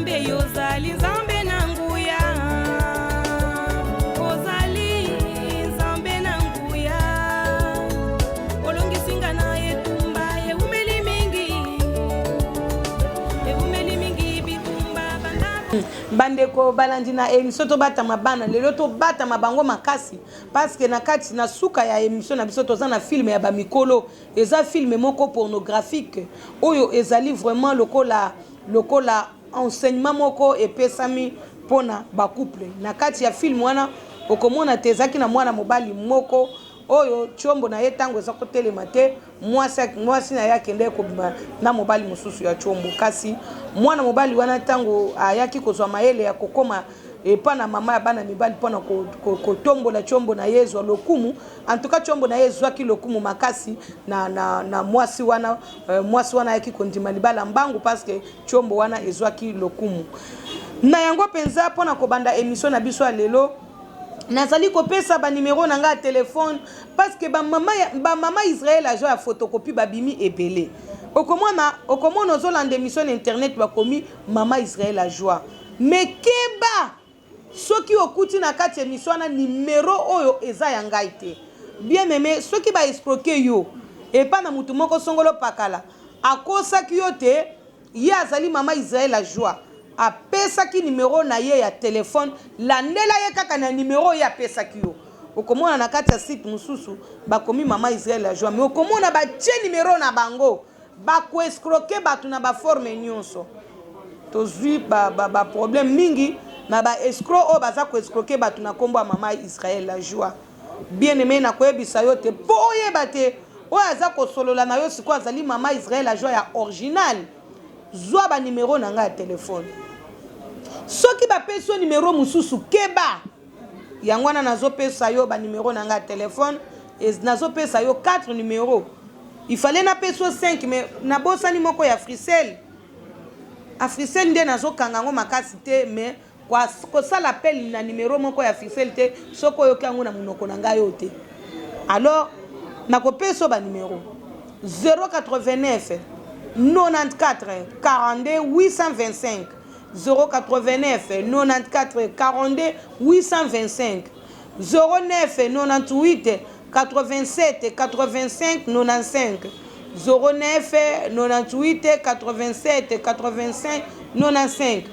Nzambe, yozali Nzambe na nguya, ozali Nzambe na nguya, olongisi nga na etumba ewumeli mingi, ewumeli mingi bitumba banda. Bandeko balandi na émission Tobatama bana, lelo tobatama bango makasi, parce que na kati na suka ya émission na biso, toza na film ya bamikolo. Eza film moko pornographique oyo ezali vraiment lokola enseignement moko epesami mpona bacouple. Na kati ya film wana, okomona te ezalaki na mwana mobali moko oyo tiombo na ye, ntango eza kotelema te, mwasi na ye akende kobima na mobali mosusu ya tiombo. Kasi mwana mobali wana, ntango ayaki kozwa mayele ya kokóma epa na mama ya bana mibali mpona kotombola tiombo na ye ezwa lokumu, en tout cas tiombo na ye ezwaki lokumu makasi na mwasi wana. Mwasi wana ayaki kondima libala mbangu parce que tiombo wana ezwaki lokumu na yango mpenza. Mpona kobanda émission na biso ya lelo, nazali kopesa banimero na ngai ya telefone, parce que bamama Israel agent ya photocopie babimi ebele. Okomona ozolanda émission na internet, bakomi Mama Israel Ajoie, mais keba, soki okuti na kati ya émission wana nimero oyo eza ya ngai te. Bien aimé, soki baescroquer yo epa na mutu moko songolo pakala, akosaki yo te ye azali Mama Israel Ajoie, apesaki nimero na ye ya telefone, landela ye kaka na nimero oyo apesaki yo. Okomona na kati ya site mosusu bakomi Mama Israel Ajoie, mais okomona batie nimero na bango. Bakoescroquer bato na baforme nyonso. Tozwi baproblème ba mingi na baescroc oyo baza koescroquer bato na nkombo ya Mama Israel la Joie. Bien aimé, nakoyebisa yo te mpo oyeba te oyo aza kosolola na yo sikoyo azali Mama Israel la Joie ya original. Zwa banimero na ngai ya telefone. Soki bapesi yo nimero mosusu, keba. Yango wana nazopesa yo banimero na ngai ya telefone. Nazopesa yo 4 numero. Il fallait napesa yo 5, mais nabosani moko ya Africell. Africell nde nazokanga yango makasi te, mais kosala appel na numero moko ya Africell te soki oyoki yango na monoko na ngai oyo te. Alors nakopesa yo banimero: 089 94 42 825, 089 94 42 825, 09 98 87 85 95, 09 98 87 85 95,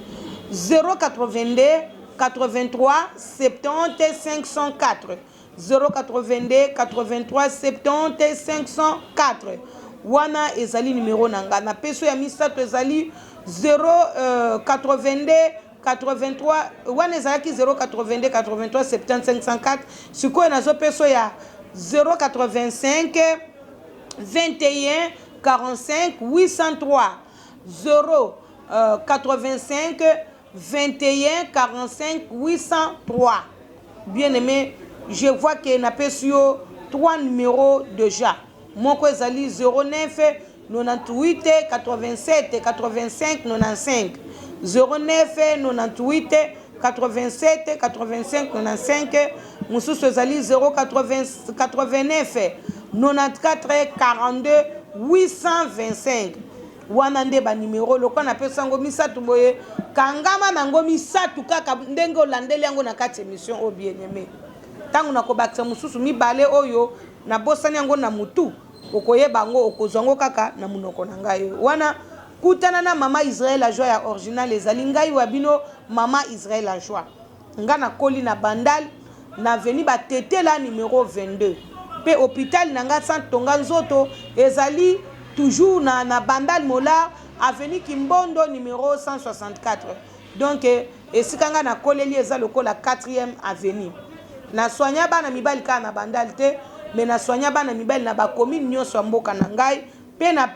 082 83 70 504, 082 83 70 504. Wana ezali numero na nga. Napesi ya misato ezali 082 83, wana ezalaki 082 83 70 504. Sikoyo nazopesa ya 085 21 45 803, 0 85 21 45 803. Bien aimé, je vois que napesi yo 3 numéros déjà. Moko ezali 09 98 87 85 95, 09 98 87 85 95. Mosusu ezali 089 94 42 825. Wana nde banimero. Lokola napesa yango misato boye, kangama nango misato kaka ndenge olandeli yango na kati émission oyo. Bien aimé, ntango nakobakisa mosusu mibale oyo nabosani yango na mutu, okoyeba yango, okozwa yango kaka na monoko na ngai wana. Kutana na Mama Israel Ajoie ya original. Ezali ngai wa bino, Mama Israel Ajoie. Nga nakoli na Bandal, na avenue Batetela numero 22, mpe hôpital na nga Centre Tonga Nzoto ezali toujours na Bandal Molar, avenue Kimbondo numero 164. Donc esika ngai nakoleli eza lokola 4e avenue. Nasoigna bana mibali kaka na Bandal te, mais nasoigna bana mibali na bacommune nyonso ya mboka na ngai, mpe na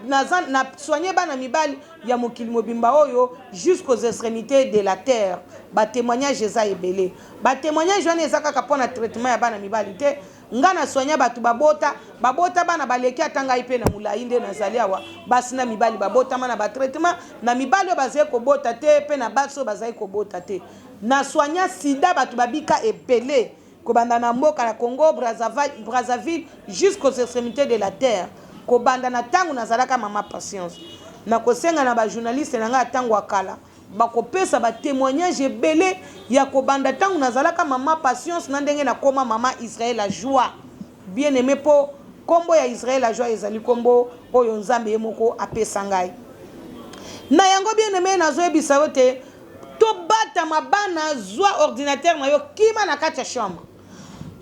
soigne bana mibali ya mokili mobimba oyo jusqu'aux extrémités de la terre. Batémoignage eza ebele. Batémoignage wana eza kaka mpona traitement ya bana mibali te. Nga na soigna bato babota, babota bana baleki ata ngai mpe na molai nde nazali awa. Basi na mibali babotama na batraitement, na mibali oyo bazali kobota te mpe na basi oyo bazali kobota te. Na soigna sida, bato babika ebele, kobanda na mboka na Congo Brazzaville jusqu'aux extrémités de la terre, kobanda na ntango nazalaka Mama Patience. Nakosenga na bajournaliste na ngai ya ntango ya kala. Bakopesa ba temoignages ebele ya kobanda tango nazalaka mama Patience na ndenge nakoma mama Israël la joie. Bien aime po kombo ya Israël la joie ezali kombo oyo Nzambe ye moko apesa ngai. Na yango bien aime nazoyebisa yo te tobatama bana zwa ordinateur na yo kima na kati ya chambre.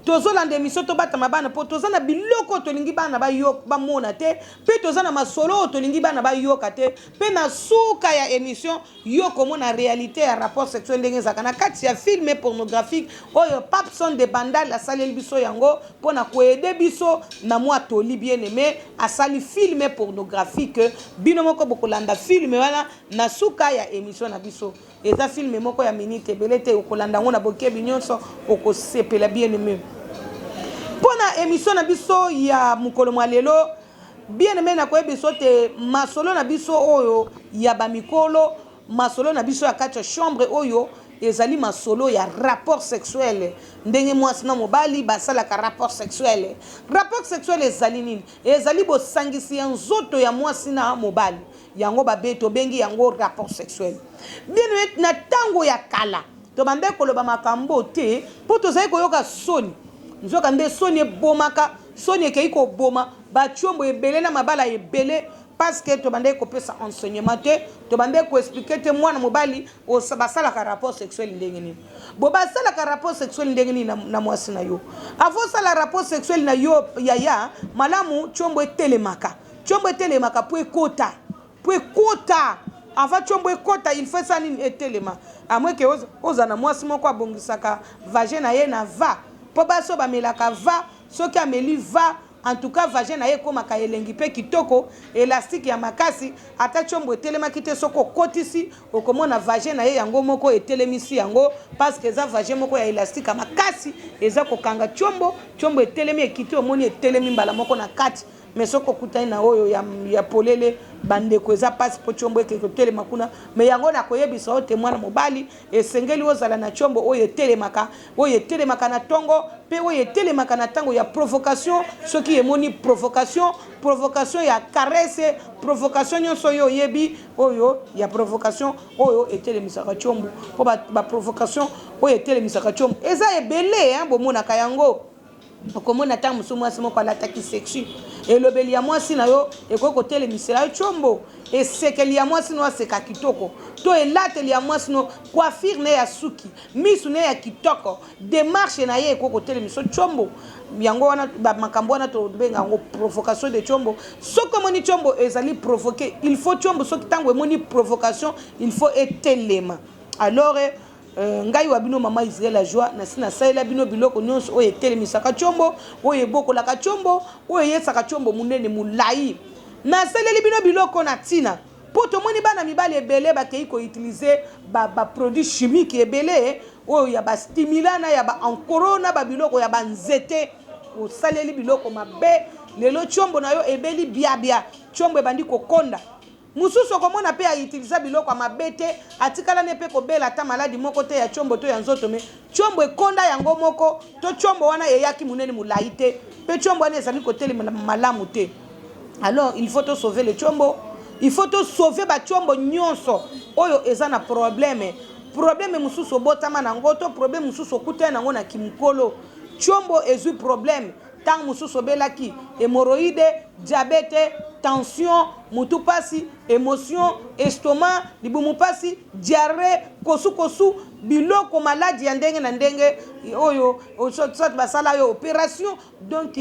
Tozolanda emission tobatama bana po toza na biloko oyo tolingi bana bamona te pe toza na masolo oyo tolingi bana bayoka te pe na suka ya emission yo okomona realite ya rapport sexuel ndenge ezalaka na kati ya film pornographique oyo Papson de Bandal asaleli biso yango pona ko aider biso na mua toli. Bien aime asali film pornographique, bino moko bokolanda film wana na suka ya emission na biso. Eza film moko ya minute ebele te, okolanda yango na bokebi nyonso, okosepela bien aime. Pona emission na biso ya mokolo mwa lelo, bien aime, nakoyebisa yo te masolo na biso oyo ya ba mikolo, masolo na biso ya kati ya chambre oyo ezali masolo ya rapport sexuel, ndenge mwasi na mobali basalaka rapport sexuel. Rapport sexuel ezali nini? Ezali bosangisi ya nzoto ya mwasi na mobali. Yango babe tobengi yango rapport sexuel. Bien aime, na tango ya kala tobandaki koloba makambo te po tozali koyoka soni. Nzoka nde soni ebomaka, soni ekeyi koboma ba tshombo ebele na mabala ebele parce que tobandaki kopesa enseignement te, tobandaki ko expliquer te mwana mobali basalaka rapport sexuel ndenge nini. Bo basalaka rapport sexuel ndenge nini na mwasi na yo? Avant osala rapport sexuel na yo yaya, malamu tshombo etelemaka. Tshombo etelemaka po ekota, po ekota avant tshombo ekota il faut esala nini? Etelema. A moins que ozala na mwasi moko abongisaka vagin na ye na va, po basi oyo bamelaka va, soki ameli va en tout cas vagin na ye ekomaka elengi pe kitoko, elastique ya makasi, ata tshombo etelemaki te soki okotisi okomona vagin na ye yango moko etelemisi yango parce que eza vagin moko ya elastique ya makasi eza kokanga tshombo, tshombo etelemi ekiti omoni etelemi mbala moko na kati. Mais soki okutani na oyo ya, ya polele bandeko eza pasi po tshombo ekeke kotelema kuna. Mais yango nakoyebisa yo te mwana mobali esengeli ozala na tshombo oyo etelemaka, oyo etelemaka na tongo pe oyo etelemaka na tango ya provocation. Soki emoni provocation, provocation ya caresse, provocation nyonso oyo oyebi oyo ya provocation oyo etelemisaka tshombo, po ba, ba provocation oyo etelemisaka tshombo eza ebele hein, bomonaka yango. Okomona ntango mosusu mwasi moko alataki sexy. Elobeli ya mwasi na yo ekoki kotelemisela yo tshombo. Esekeli ya mwasi na yo aseka kitoko, to elateli ya mwasi na yo, coiffure na ye ya suki, misu na ye ya kitoko, demarche na ye ekoki kotelemisa yo tshombo. Yango wana ba makambo wana tobenga yango provocation de tshombo. Soki omoni tshombo ezali provoquer, il faut tshombo soki ntango emoni provocation, il faut etelema. Alors Euh, ngai wa bino mama Israël la joie, nasi nasalela bino biloko nyonso oyo etelemisaka tshombo, oyo ebokolaka tshombo, oyo eyesaka tshombo monene molai. Nasaleli bino biloko na ntina mpo tomoni bana mibali ebele bakei koutilize baproduit ba chimique ebele oyo ya bastimula na ya baankoro na babiloko ya banzete. Osaleli biloko mabe, lelo tshombo na yo ebeli biabia, tshombo ebandi kokonda. Mususu okomona pe a utiliza biloko ya mabe te, atikala ne pe kobela ata maladi moko te ya tshombo to ya nzoto mais tshombo ekonda yango moko to tshombo wana eyaki munene mulayi te pe tshombo wana ezali kotelema malamu te. Alors il faut to sauver le tshombo, il faut to sauver ba tshombo nionso oyo eza na problème. Problème mususu obotama na yango to problème mususu okutani na yango na kimukolo. Tshombo ezui problème. Tango mosusu obelaki hemorroïde, diabète, tension, mutu pasi, emotion, estomac, libumu pasi, diarrhee, kosu kosu, biloko maladi ya ndenge na ndenge oyo soit basala yo operation, donc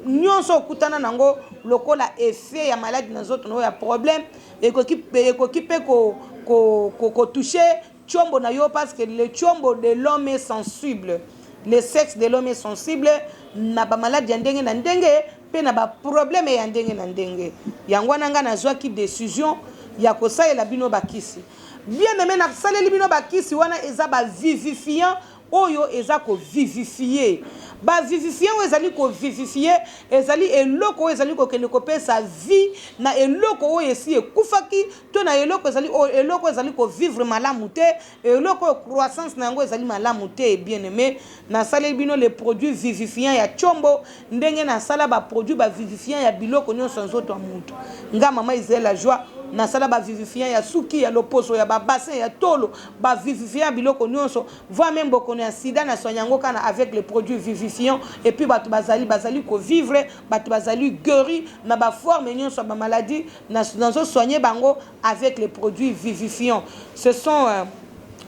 nionso okutana nango lokola effet ya maladi na nzoto na yo ya problème ekoki ekoki pe ko ko ko toucher Tshombo na yo parce que le tshombo de l'homme est sensible, le sexe de l'homme est sensible na ba maladi ya ndenge na ndenge pe na ba problème ya ndenge na ndenge. Yango wana nga nazwaki decision ya kosalela bino ba kisi. Bien aime, nasaleli bino ba kisi wana eza ba vivifiant oyo eza ko vivifier. Ba vivifiant oyo ezali ko vivifier ezali eloko oyo ezali kokende kopesa vie na eloko oyo esi ekufaki to na eloko ezali oyo eloko oyo ezali ko vivre malamu te, eloko oyo croissance na yango ezali malamu te. Bien aime, nasaleli bino les produits vivifiants ya tshombo ndenge nasala ba produits ba vivifiants ya biloko nionso ya nzoto ya mutu. Nga mama Israël la joie. Nasala ba vivifiant ya suki, ya loposo, ya ba bassin, ya tolo, ba vivifiant ya biloko nionso, voire meme bokono ya sida na soigna yango kaka na avec les produits vivifiants et puis batu bazali bazali ko vivre, batu bazali gueris na ba formes nionso ya ba maladies, nazo soigner bango avec les produits vivifiants. Ce sont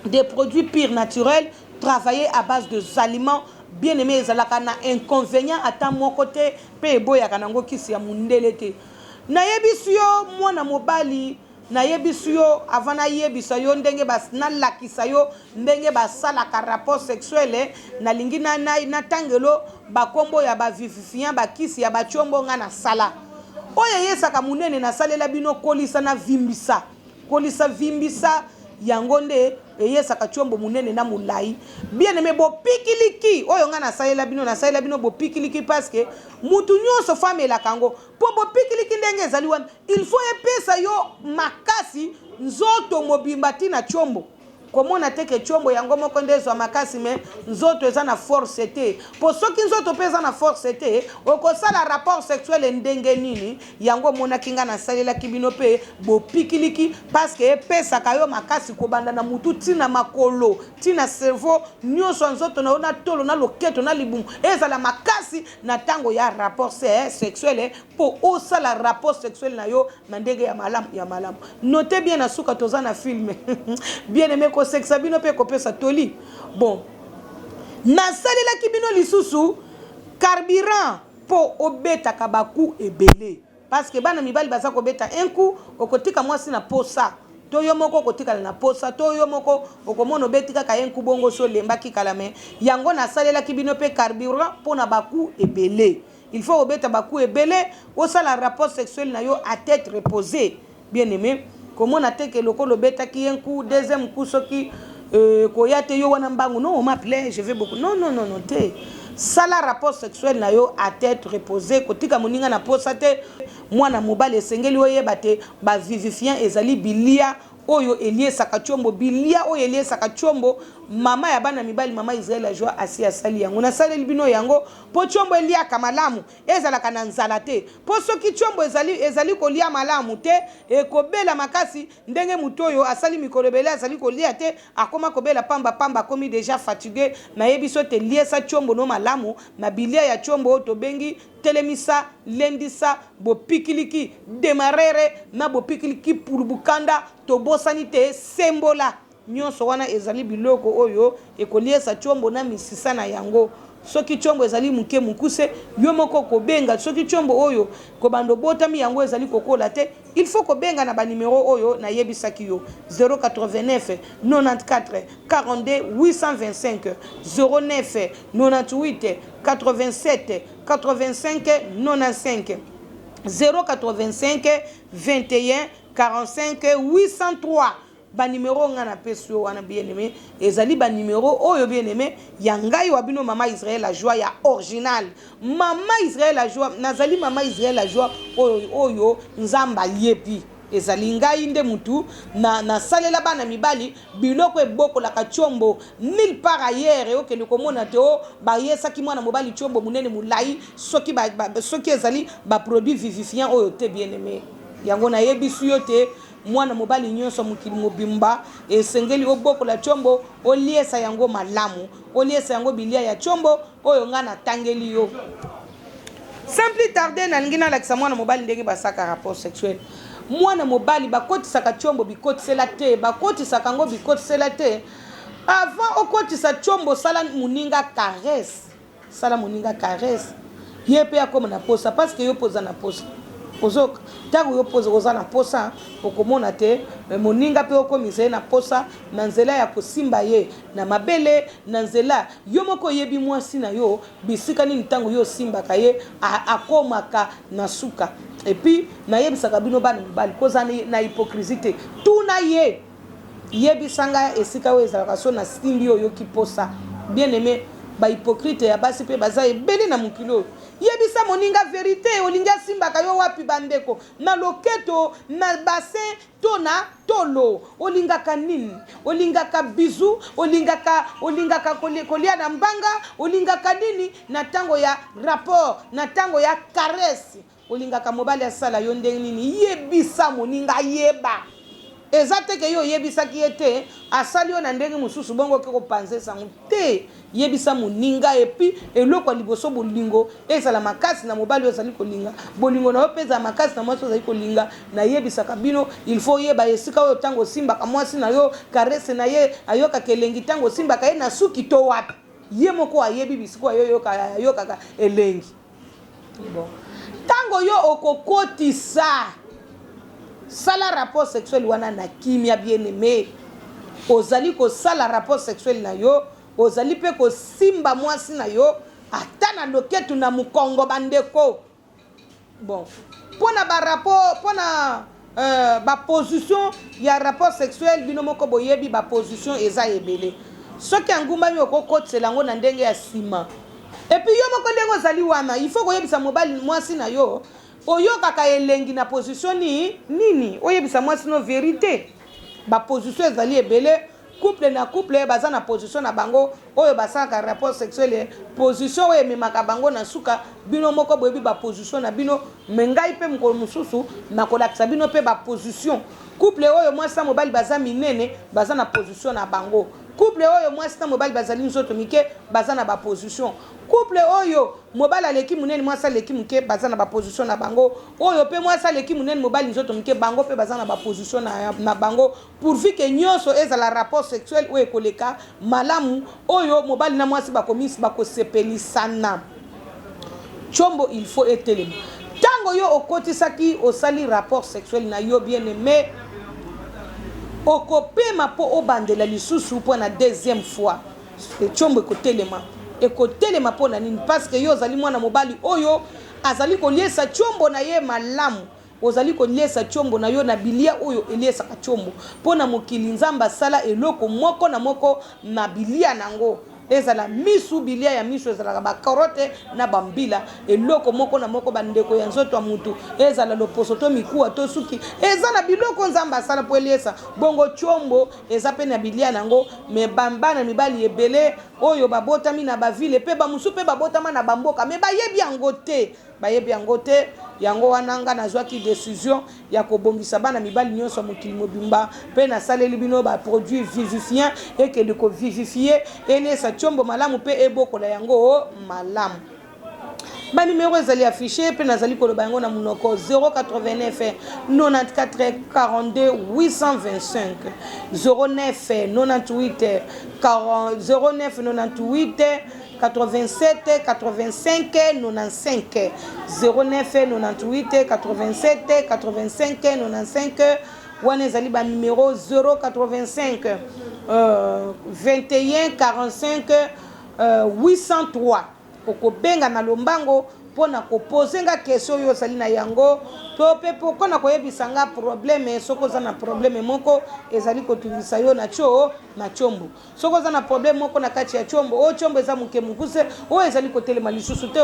des produits purs naturels travailler à base de aliments bien aime ezalaka na inconvenient ata moko te pe eboyaka nango kisi ya mundele te. Nayebisi yo mwana mobali, nayebisi yo avant nayebisa yo ndenge ba nalakisa yo ndenge basalaka rapport sexuel, nalingi na natangelo ba kombo ya ba vivifiant, ba kisi ya ba tshombo nga nasala. Oyo eyesaka munene nasalela bino kolisa na vimbisa. Kolisa vimbisa yango nde eyesaka tshombo munene na mulayi. Bien aime bopikiliki oyo nga nasalela bino, nasalela bino bopikiliki parce que mutu nionso faut amelaka yango. Po bopikiliki ndenge ezali wana il faut epesa yo makasi nzoto mobimba ti na tshombo. Komona te ke tshombo yango moko nde ezwa makasi mais nzoto eza na force te. Po soki nzoto pe eza na force te okosala rapport sexuel ndenge nini? Yango omonaki nga nasalelaki bino pe bopikiliki parce que epesaka yo makasi kobanda na mutu ti na makolo ti na cerveau nionso ya nzoto na yo na tolo na loketo na libumu ezala makasi na tango ya rapport sexuel po osala rapport sexuel na yo na ndenge ya malamu ya malamu. Note bien na suka toza na film bien aime kosekisa bino pe kopesa toli bon nasalelaki bino lisusu carburant po obetaka ba coup ebele parce que bana mibali baza kobeta un coup okotika mwasi na posa to yo moko okotikala na posa to yo moko okomona obeti kaka un coup bongo osi olembaki kala mais yango nasalelaki bino pe carburant pona ba coup ebele. Il faut obeta ba coups ebele, osala rapport sexuel na yo à tete reposee. Bien aime, komona te que lokola obetaki un coup, deuxième coup soki euh, koya te yo wana mbangu, non on m'appelait, je vais beaucoup. Non non non non te. Sala rapport sexuel na yo à tete reposee, kotika moninga na posa te. Mwana mobali esengeli oyeba te ba vivifiant ezali bilia oyo eliesaka tshombo, bilia oyo eliesaka tshombo, mama ya bana mibali, mama Israël ya joie asi asali yango. Nasaleli bino yango Po tshombo eliaka malamu, ezalaka na nzala te. Po soki tshombo ezali ezali kolia malamu te, ekobela makasi, ndenge moto oyo asali mikolo ebele azali kolia te, akoma kobela pamba pamba, akomi dejà fatigue. Nayebi so te liesa tshombo no malamu na bilia ya tshombo oyo tobengi telemisa, lendisa, bopikiliki, demarrere, na bopikiliki pulubukanda, tobosani te sembola. Nyonso wana ezali biloko oyo ekoliesa tshombo na misisa na yango. Soki tshombo ezali moke mokuse, yo moko okobenga. Soki tshombo oyo kobanda obotami yango ezali kokola te, il faut kobenga na ba numero oyo nayebisaki yo, 089 94 42 825, 09 98 87 85 95, 085 21 45 803. Ba numero nga na pesi yo wana bien aime ezali ba numero oyo bien aime ya ngai wa bino mama Israël la joie ya original mama Israël la joie nazali mama Israël la joie oyo oyo Nzambe ayebi ezali ngai nde mutu na nasalela bana mibali biloko ebokolaka tshombo nulle part ailleurs okende komona te o bayesaki mwana mobali tshombo munene mulayi soki ba, ba, soki ezali ba produit vivifiant oyo te bien aime yango nayebisi yo te Mwana mobali nyonso mokili mobimba esengeli obokola tshombo, oliesa yango malamu, oliesa yango bilia ya tshombo oyo nga natangeli yo. Sans plus tarder, nalingi nalakisa mwana mobali ndenge basaka rapport sexuel. Mwana mobali bakotisaka tshombo bikotisela te, bakotisaka yango bikotisela te. Avant okotisa tshombo sala moninga caresse. Sala moninga caresse ye pe akoma na posa parce que yo pe oza na posa ozoyoka tango yo pe oza na posa okomona te moninga pe okomisa ye na posa na nzela ya kosimba ye na mabele na nzela yo moko oyebi mwasi na yo bisika nini tango yo osimbaka ye akomaka na suka et puis nayebisaka bino bana mibali kozala na hypocrisie te tuna ye Yebisa nga esika oyo ezalaka so na simbi yo oyoki posa. Bien aime ba hypocrite ya basi pe baza ebele na mokili oyo. Yebisa moninga verite olingi asimbaka yo wapi ba ndeko na loketo na bassin to na tolo olingaka nini olingaka bisous olingaka olingaka kolia na mbanga olingaka nini na tango ya rapport na tango ya caresse. Olingaka mobali asala yo ndenge nini? Yebisa moninga ayeba. Eza te ke yo oyebisaki ye te, asali yo na ndenge mosusu bongo oke kopanza sango te. Yebisa moninga et puis eloko ya liboso bolingo ezala makasi na mobali oyo ozali kolinga, bolingo na yo pe ezala makasi na mwasi oyo ozali kolinga. Nayebisaka bino il faut oyeba esika oyo tango osimbaka mwasi na yo, caresse na ye ayokaka elengi tango osimbaka ye na suki to wapi. Ye moko ayebi bisika oyo ayokaka elengi. Bon. Tango yo okokotisa sala rapport sexuel wana na kimia bien aime. Ozali kosala rapport sexuel na yo, ozali pe kosimba mwasi na yo ata na loketu na mukongo bandeko. Bon. Pona ba rapport pona euh, ba position ya rapport sexuel bino moko boyebi ba position eza ebele. Soki angumbami okokotisela yango na ndenge ya sima. Et puis yo moko ndenge ozali wana il faut koyebisa mobali mwasi na yo oyokaka elengi na position ni nini oyebisa mwasi no verite. Ba position ezali ebele couple na couple baza na position na bango oyo basalaka rapport sexuel position oyo ememaka bango na suka bino moko boyebi ba position na bino mais ngai pe mokolo mosusu nakolakisa bino pe ba position couple oyo mwasi na mobali baza minene baza na position na bango couple oyo mwasi na mobali bazali nzoto mike baza na ba position couple oyo mobali aleki monene mwasi aleki moke baza na ba position na bango oyo pe mwasi aleki monene mobali nzoto mike bango pe baza na ba position na, na bango Pourvu que nionso ezala rapport sexuel oyo ekoleka malamu, oyo mobali na mwasi bakomis bakosepelisana. Tshombo il faut etelema. Tango yo okotisaki osali rapport sexuel na yo bien aime, okopema po obandela lisusu po na deuxième fois. Tshombo ekotelema. Ekotelema po na nini? Parce que yo ozali mwana mobali oyo azali koliesa tshombo na ye malamu. Ozali koliesa tshombo na yo na bilia oyo eliesaka tshombo. Mpo na mokili, Nzambe asala eloko moko na moko na bilia na yango. Ezala misu, bilia ya misu ezalaka ba carotte na ba mbila. Eloko moko na moko, ba ndeko ya nzoto ya mutu, ezala loposo to mikuwa to suki, eza na biloko Nzambe asala mpo eliesa. Bongo tshombo eza mpe na bilia na yango. Mais ba bana mibali ebele oyo babotami na ba ville mpe ba mosusu mpe babotama na ba mboka mais bayebi yango te. Bayebi yango te, yango wana nga nazuaki decision ya kobongisa bana mibali nionso ya mokili mobimba pe nasaleli bino ba produits vivifiants ekende ko vivifier, eliesa tshombo malamu pe ebokola yango malamu. Ba numero ezali affiche pe nazali koloba yango na munoko 089 94 42 825 09 98 40 09 98 87 85 95 09 98 87 85 95 wana ezali ba numero 085 euh, 21 45 euh, 803 okobenga na lombango mpo na kopose nga question oyo ozali na yango to mpe mpo na koyebisa nga probleme soki oza na probleme moko ezali kotungisa yo na tio na tshombo Soki oza na problème moko na kati ya tshombo, oyo tshombo eza muke mukuse, oyo ezali kotelema lisusu te,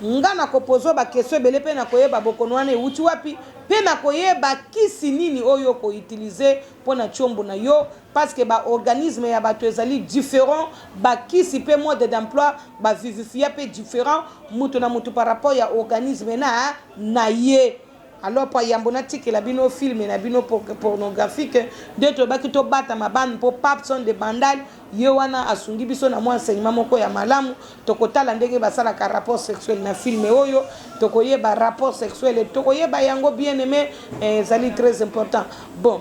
nga nako poser yo ba question ebele pe nakoyeba bokono wana ewuti wapi, pe nakoyeba kisi nini oyo oko utiliser pona tshombo na yo, parce que ba organismes ya batu ezali different, ba kisi pe mode d'emploi ba vivifia pe different, mutu na mutu par rapport ya organisme na na ye. Alors pa yambo natikela bino film na bino pornographique nde tolobaki tobatama bana mpo Papson de Bandal ye wana asungi biso na mwa enseignement moko ya malamu. Tokotala ndenge basalaka rapport sexuel na film oyo, tokoyeba rapport sexuel, tokoyeba yango bien aime, ezali très important. Bon,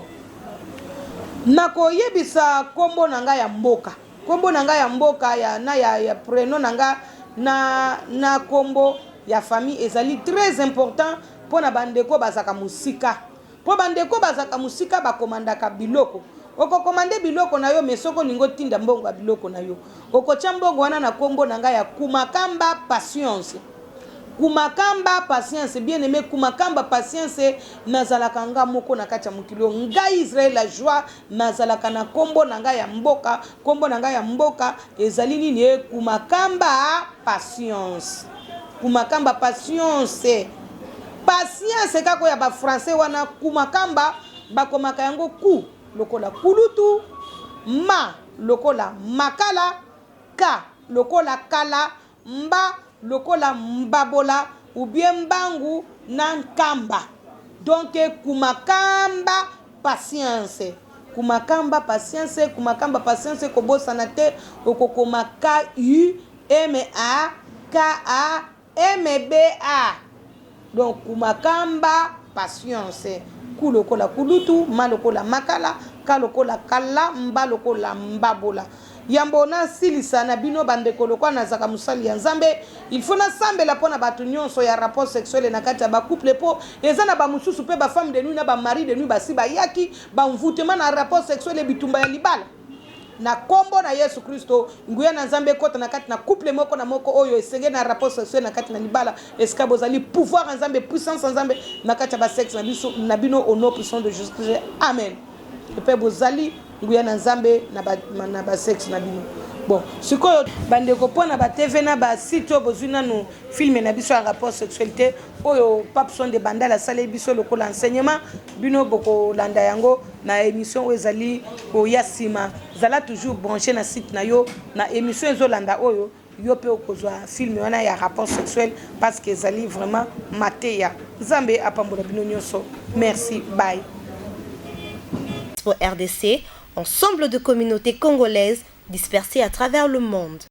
nakoyebisa kombo na ngai ya mboka, kombo na ngai ya mboka ya na ya, ya prenom na ngai na na kombo ya famille ezali très important pona ba ndeko bazaka musika po ba ndeko bazaka musika ba commandaka biloko oko commande biloko na yo mais soki olingi otinda mbongo ya biloko na yo okotia mbongo wana na kombo na nga ya kumakamba patience kumakamba patience bien aime kumakamba patience nazalaka nga moko na kati ya mokili oyo ngai Israël la joie nazalaka na kombo na nga ya mboka kombo na nga ya mboka ezali nini e kumakamba patience kumakamba patience patience kaka oyo ya ba français wana kumakamba bakomaka yango ku lokola kulutu ma lokola makala ka lokola kala mba lokola mbabola. ou bien mbangu na nkamba. Donc kumakamba patience. Kumakamba patience, kumakamba patience kobosana te okokoma K U M A K A M B A. Donc kumakamba patience. Ku lokola kulutu, ma lokola makala, ka lokola kala, mba lokola mbabola. Yambo nasilisa na bino ba ndeko lokola nazalaka mosali ya Nzambe il faut nasambela mpo na bato nionso ya rapport sexuel na kati ya ba couple mpo eza na ba mosusu mpe ba femme de nuit na ba mari de nuit basi bayaki ba envoutement na rapport sexuel bitumba ya libala na kombo na Yesu Kristo nguya na Nzambe ekota na kati na couple moko na moko oyo esengeli na rapport sexuel na kati na libala esika bozali pouvoir ya Nzambe puissance ya Nzambe na kati ya ba sexe na biso na bino au nom puissant de Jésus Christ amen mpe bozali nguya na Nzambe na ba, na ba sexe na bino. Bon, sikoyo bandeko mpo na ba TV na ba site oyo bozwi nanu film na biso ya rapport sexuel te oyo Pape Son de Bandal asaleli biso lokola enseignement, bino bokolanda yango na émission oyo ezali koya nsima. Zala toujours branché na site na yo na émission ezolanda oyo yo mpe okozwa film wana ya rapport sexuel parce que ezali vraiment mateya. Nzambe apambola bino nyonso. Merci, bye. Pour RDC, ensemble de communautés congolaises dispersées à travers le monde.